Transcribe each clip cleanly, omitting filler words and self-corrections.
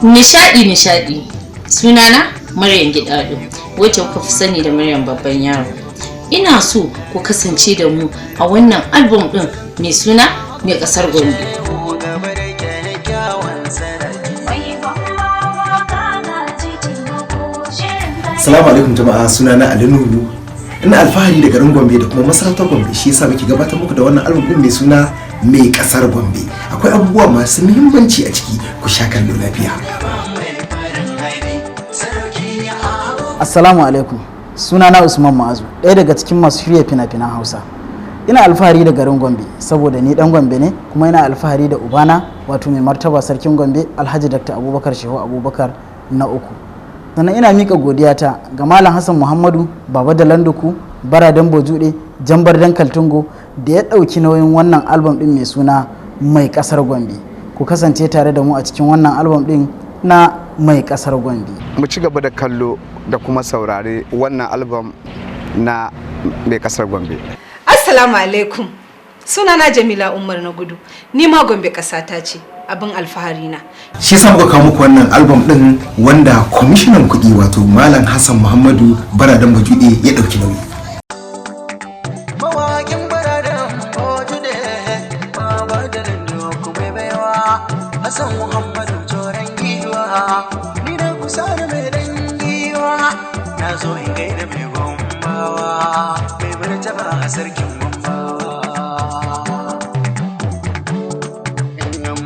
Nishadi nishadi. Sunana Maryam Gidado, wacce kuka fi sani da Maryam Babban Yaro. Ina so ku kasance da mu a wannan album din mai suna Mai Kasar Gombe. Salamu alaikum jama'a, sunana Ali Nuhu. Ina alfahari da garin Gombe da kuma masarautar Gombe, shi yasa muke gabatar muku da wannan album din mai suna Mai Kasar Gombe. Akwai abubuwa masu muhimmanci a ciki, ku sha kallo lafiya. Assalamu alaikum. Sunana Usman Ma'azu, ɗaya daga cikin masu shirya fina-finan Hausa. Ina alfahari da garin Gombe saboda ni dan Gombe ne, kuma ina alfahari da ubana, wato mai martaba sarkin Gombe, Alhaji Dr. Abubakar Shehu Abubakar na uku. Sannan ina mika godiyata ga Malam Hassan Muhammadu Baba da Landuku Baradan Bojude Jambar Dan Kaltungo da ya ɗauki nauyin wannan album ɗin mai suna Mai Ƙasar Gombe. Ku kasance tare da mu a cikin wannan album ɗin na Mai Ƙasar Gombe. Mu ci gaba da kallo da kuma saurare wannan album na Mai Kasar Gombe. Assalamu alaikum. Sunana Jamila Umar na Gudu. Ni ma Gombe ƙasata ce, abin alfahari na. Shi yasa muka kawo muku wannan album din wanda kwamishinan kuɗi, wato Malam Hassan Muhammadu Baradan Bajude, ya ɗauki nauyi. Mawaƙin Baradan Bojude, Baba da Landoku mai baiwa, Hassan Muhammadu Toron Giwa, ni na kusa da mai dan giwa, na zo in gaida mai Gombawa, mai martaba sarkin Gombawa.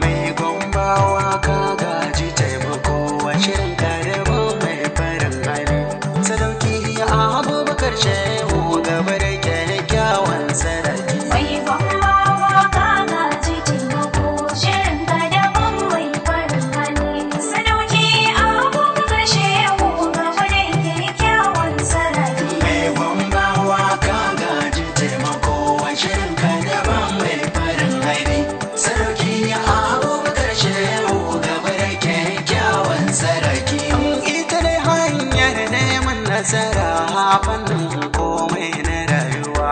Mai Gombawa, ka gaji taimako wa shirin ka da mai farin hali. Sadauki Abubakar Shehu, gaba da kyakkyawan saraki. Mai Gombawa, ka gaji taimako, shirin ka daban mai farin hali. Sadauki Abubakar Shehu, gaba da kyakkyawan saraki. Mai Gombawa, ka gaji taimako wa shirin ka daban mai farin hali. Sarki Abubakar Shehu, gaba da kyakkyawan saraki. Ita dai hanyar neman nasara fannin komai na rayuwa,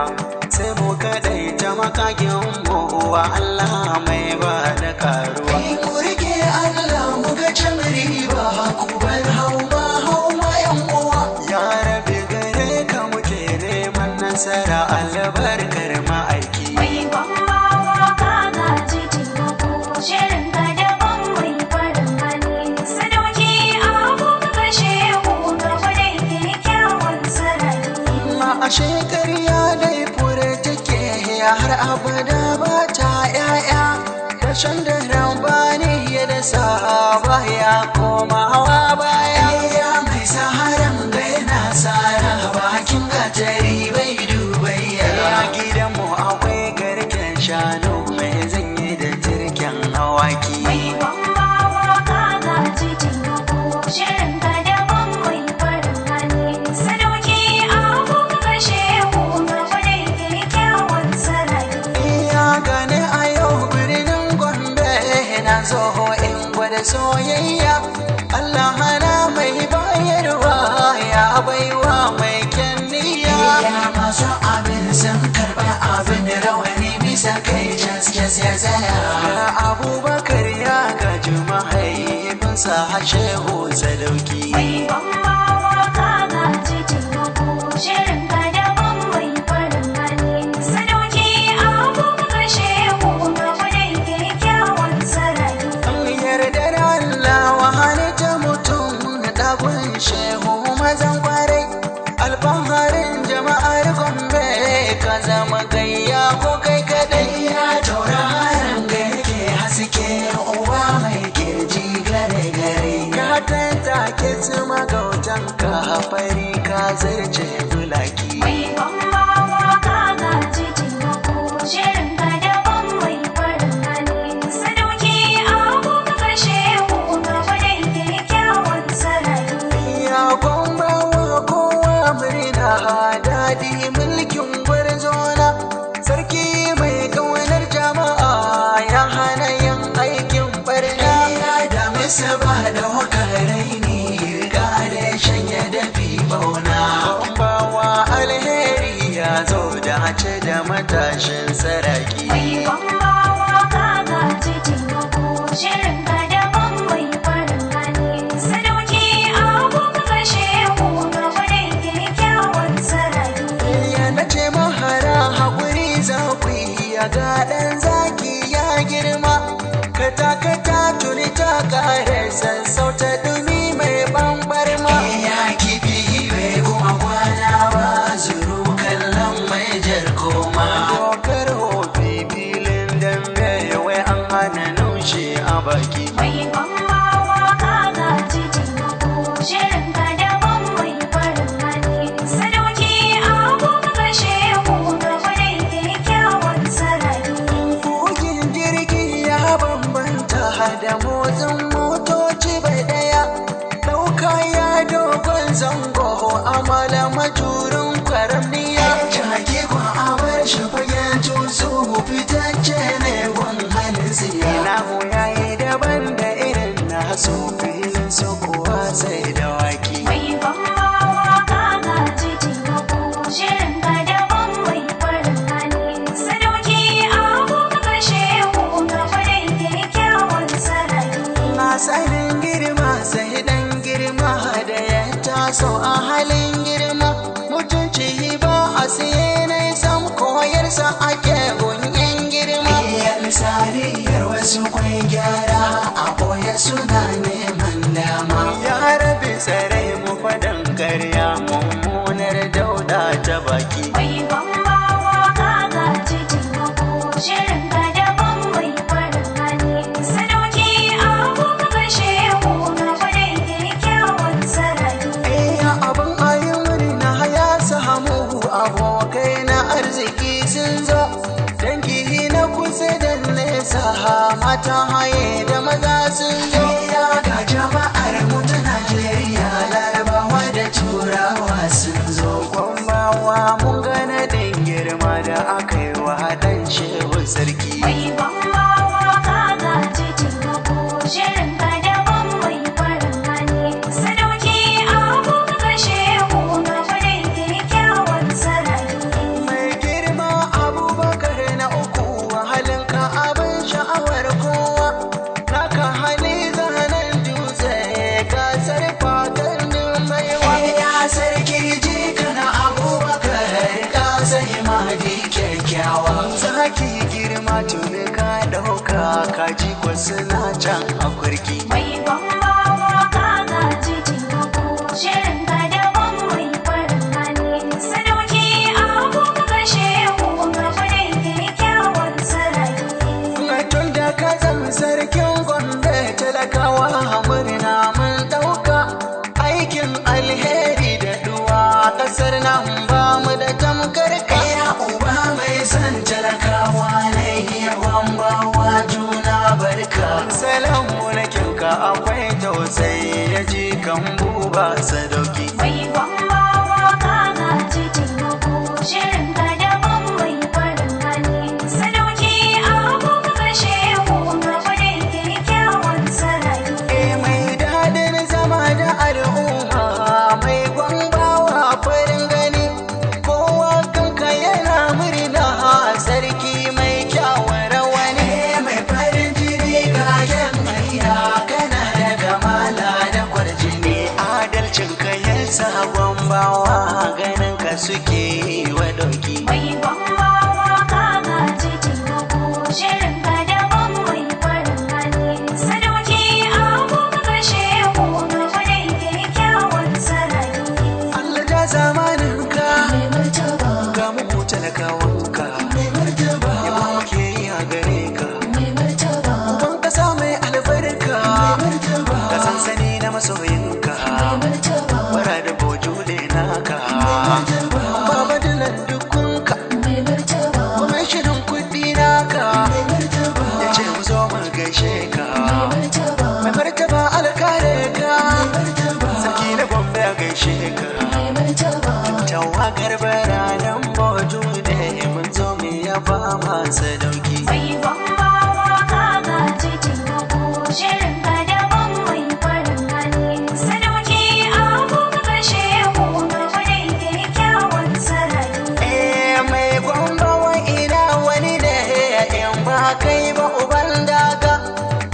sai mu kaɗai ta makakin mu wa Allah mai ba da karuwa. Ku rike Allah mu ga can riba, ku bar hauma hauma yan uwa. Ya rabe, gare ka muke neman nasara, albarkar ma'aiki. Mai Gombawa, ka gaji taimako, shirin ka daban mai farin hali. Sadauki Abubakar Shehu, gaba da kyakkyawan saraki. Ma a shekarya dai fure take, har abada ba ta ‘ya'ya, dashen da rabani ya dasa baya komawa baya. Ya mai saharan ga yana sara bakin gatari bai dubayya. Gidanmu akwai garken shanu, mai zanyi da turken awaki. Mai Gombawa, ka gaji taimako, shirin ka daban mai farin hali. Sadauki Abubakar Shehu, gaba da kyakkyawan saraki. Ya gane a yau birnin Gombe na zo in gwada soyayya. Allah hana mai bayarwa ya baiwa mai kyanniya. Masu abin sun karɓa abin, rawani bisa kai cas ya tsaya. Abubakar ya gaji mahaifinsa Shehu Sadauki. Mai Gombawa, ka gaji taimako, shirin ka daban mai farin hali. Sadauki Abubakar Shehu, gaba da kyakkyawan saraki. Yardar Allah wahane ta mutum ɗagun shehu mazan kwarai, alfaharin jama'ar Gombe, ka zama gayya ko kai kadai. Ya tauraron ga yake haske, uwa mai kirji gare gare, ka tattake su magautan ka, fari ka zarce bulaki. Mai Gombawa, ka gaji taimako, shirin ka daban mai farin hali. Sadauki Abubakar Shehu, gaba da kyakkyawan saraki. Ya Gombawa, kowa murna, daɗi mulkin gwarzona, sarki mai ƙaunar jama'a, ya hana yin aikin barna. Ya damisa ba da raini, riga da shanye dafi bauna. Gombawa, alheri ya zo, dace da matashin saraki. Mai Gombawa, ka gaji taimako, shirin ka daban mai farin hali. suna neman dama. Ya rabe tsare mu fadan karya mummunar dauda ta baki. Mai gwambawa ka gaji taimako, shirin ka daban mai farin hali. Sadauki Abubakar Shehu gaba da kyakkyawan sarari. Eh abin ayi murna ya samu abokai na arziki sun zo. Dangi na kusa da nesa mata haye da maza sun zo. Ya ga jama'ar mu ta Najeriya, Larabawa da Turawa sun zo. Gwambawa mun gane ɗin girma da aka yi wa ɗan Shehu sarki. Mai gwambawa ka gaji taimako, shirin ka daban mai farin hali. Sadauki Abubakar Shehu gaba da kyakkyawan sarari. Mai girma Abubakar na uku, halinka abin sha'awar kowa. Naka hali zanen dutse ka sarfa gandun baiwa. Ya sarki jika na Abubakar ka sai mahdi kyakkyawa. Zaki girma tuni ka ɗauka kaji kwa suna can a kurki. Mai gwambawa ka gaji taimako, shirin ka daban mai farin hali. Sadauki Abubakar Shehu gaba da kyakkyawan sarari. Tun da ka zama sarkin Gombe talakawa murna mun ɗauka. Aikin alheri da duwa ƙasar nan ba mu da tamkar ka. Ya uba mai son talakawa ne yawan bawa juna barka. Salamu na kinka akwai tausayi ya ji kan buba sadauki. Mai gwambawa ka gaji taimako, shirin ka daban mai farin hali. Sadauki Abubakar Shehu gaba da kyakkyawan sarari. E mai daɗin zama da al'umma mai gwambawa farin gani. Kowa kanka yana murna sarki mai kyawun rawani. Mai farin jini kayan maiya kana da kamala da kwarjini. Adalcin ka ya sa gwambawa ganin ka suke yi wa ɗauki. Mai gwambawa ka gaji taimako, shirin ka daban mai farin hali. Sadauki Abubakar Shehu gaba da kyakkyawan sarari. Allah ja zamanin ka ga mu talakawanka yabo muke yi a gare ka. Uban kasa mai albarka ka sansani na masoyinka bara da bojule naka baba dilan dukunka kuma shirin kuɗi naka ya ce mu zo mu gaishe ka mai martaba alkare ka sarki na Gombe a gaishe ka tawagar biranen bojule mun zo mu yaba masa dauki. Mai gwambawa ka gaji taimako, shirin ka daban mai farin hali. Sadauki Abubakar Shehu gaba da kyakkyawan sarari. Eh mai gwambawa ina wani da in ba kai ba uban daga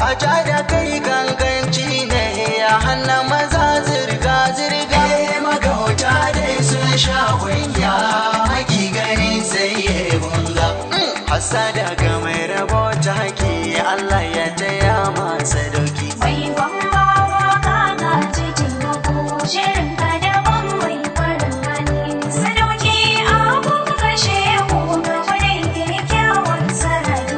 a ja da kai ganganci ne ya hana maza zirga zirga. Eh magauta dai sun sha kunya maki gani sai ya bunga. Hasada ga mai rabo taki Allah ya taya masa dauki. Mai gwambawa ka gaji taimako, shirin ka daban mai farin hali. Sadauki Abubakar Shehu gaba da kyakkyawan sarari.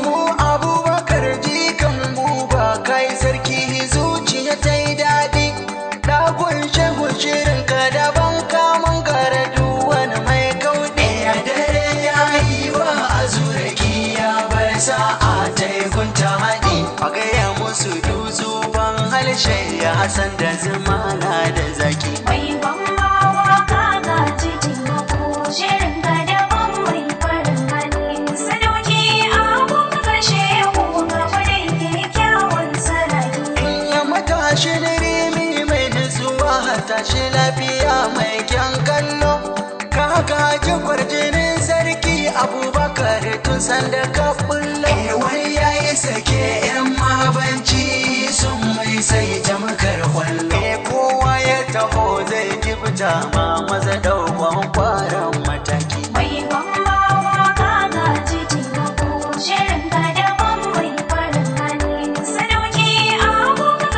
Mu Abubakar jikan buba kai sarki zuciya ta yi daɗi. Ɗagun shehu shirin ka daban kamun gara wani mai kauɗi. Ya dare ya yi wa azuraki ya bar sa'a ta yi gunta haɗi. A gaya musu dutsu ban halshe ya Hassan da zumana da zaki. Mai gwambawa ka gaji taimako, shirin ka daban mai farin hali. Sadauki Abubakar Shehu gaba da kyakkyawan sarari. In ya matashi da rimi mai nutsuwa tashi lafiya mai kyan kallo. Ka gaji kwarjinin sarki Abubakar tun sanda ka bullo. Eh wai ya yi sake yan mabanci sun mai sai ta makar kwallo. Eh kowa ya taho zai gibta ma maza ɗaukan kwaran mataki. Mai gwambawa ka gaji taimako, shirin ka daban mai farin hali. Sadauki Abubakar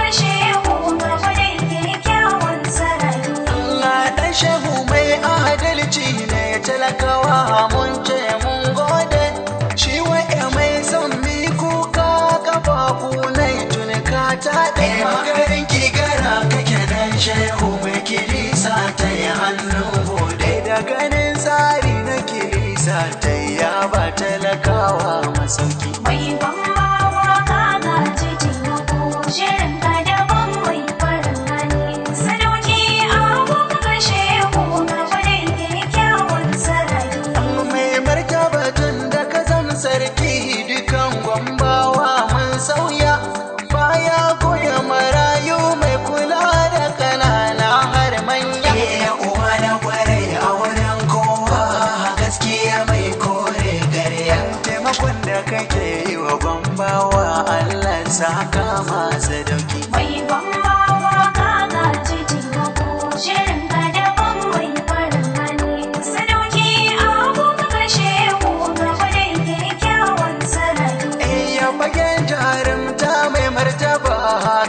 saka masa dauki. Mai gwammawa ka gaji taimako, shirin ka daban mai farin hali. Sadauki Abubakar Shehu gaba da kyakkyawan sarari. Iya fagen jarumta mai martaba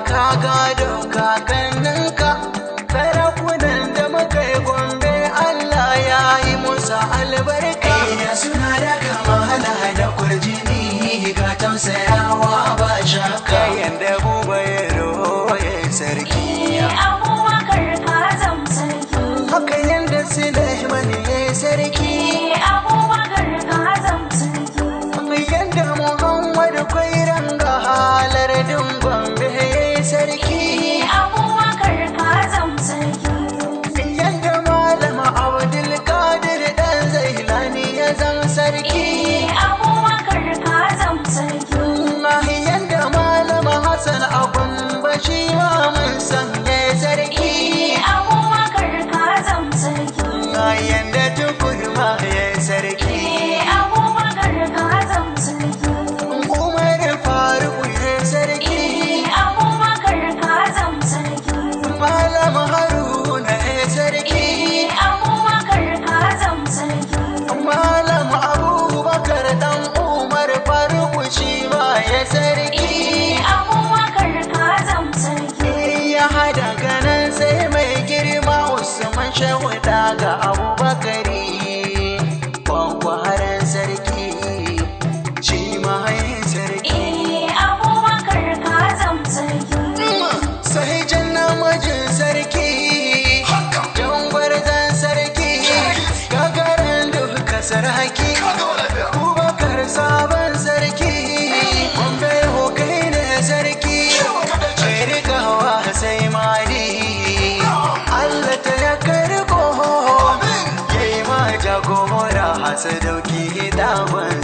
ka gado kakanninka, sarakunan da muka yi Gombe Allah ya yi musu albarka. Iya suna da kamala da kurjini ga tausayawa ba shakka. Yanda Buba ya roye sarki. Abubakar ka zam sarki. Haka yanda Sulaiman ya yi sarki. Abubakar ka zam sarki. Yadda Muhammadu Kwairanga halar Gombe ya yi sarki. Abubakar ka zam sarki. Yadda Malam Abdulkadir ɗan Zailani ya zam sarki. Abubakar ka zam sarki. Yadda Malam Hassan Agumba shi ma mun san ya yi sarki. Abubakar ka zam sarki. Yadda Tukur ma ya yi sarki. Abubakar ka zam sarki. Umar Faruk ya yi sarki. Abubakar ka zam sarki. Malam Haruna ya yi sarki. Abubakar ka zam sarki. Malam Abubakar dan Umar Faruk shi ma ya sarki. Abubakar ka zam sarki. Ya hada ganin sai mai girma Usman Shehu daga Abubakari. Kwankwaran sarki shi ma ya sarki. Abubakar ka zam sarki. Sai jan namijin sarki, jan gwarzon sarki, gagarin duka sarki, Abubakar sabon sarki, Gombe kai ne sarki, mai rikawa sai mali. Allah ta ya karko, ya yi ma jagora sadauki daban